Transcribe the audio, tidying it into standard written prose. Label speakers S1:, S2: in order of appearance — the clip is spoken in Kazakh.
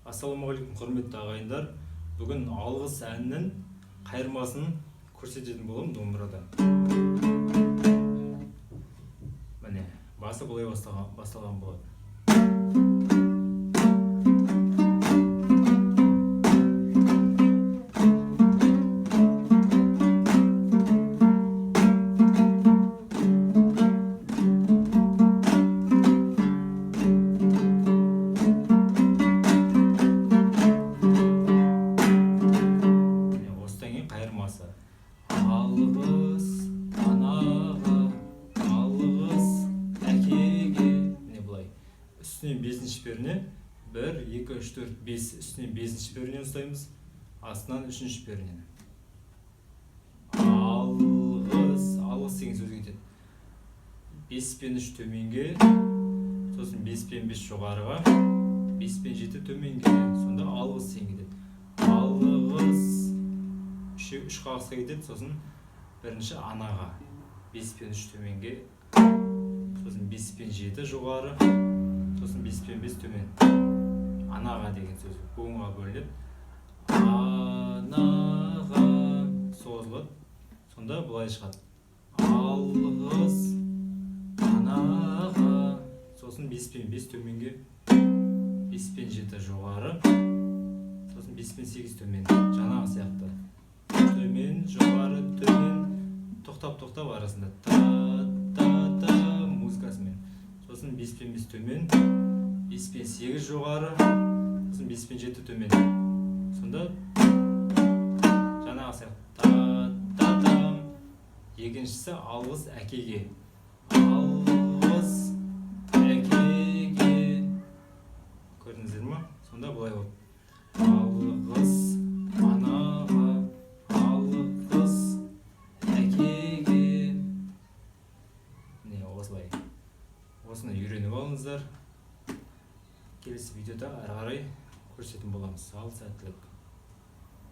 S1: Ассалаумағалейкум, құрметті ағайындар! Бүгін «Алғыс» әнінің қайырмасын көрсететін боламын домбырада. Міне, басы былай басталған болады. Міне, осыдан кейін қайырмасы: алғыс анаға, алғыс әкеге. Міне, былай үстінен бесінші перне: бір, екі, үш, төрт, бес. Үстінен бесінші пернені ұстаймыз, астынан үшінші пернені. Алғыс, алғыс деген сөз кетеді. Бес пен үш төменге, сосын бес пен бес жоғарыға, бес пен жеті төменге. Сонда алғыс деген кетеді. Алғыс үш, үш қағысқа кетеді. Сосын бірінші анаға: бес пен үш төменге, сосын бес пен жеті жоғары, сосын бес пен бес төмен. Анаға деген сөз буынға бөлінеді, анаға созылады. Сонда былай шығады: алғыс анаға. Сосын бес пен бес төменге, бес пен жеті жоғары, сосын бес пен сегіз төмен. Жаңағы сияқты төмен, жоғары, төмен, тоқтап тоқтап арасында та та та музыкасымен. Сосын бес пен бес төмен, бес пен сегіз жоғары, сосын бес пен жеті төмен. Сонда жаңағы сияқты та та та. Екіншісі алғыс әкеге. Алғыс әкеге, көрдіңіздер ма? Сонда былай болды: алғыс анаға, алғыс әкеге. Міне, осылай. Осыны үйреніп алыңыздар. Келесі видеода ары қарай көрсететін боламыз. Ал, сәттілік!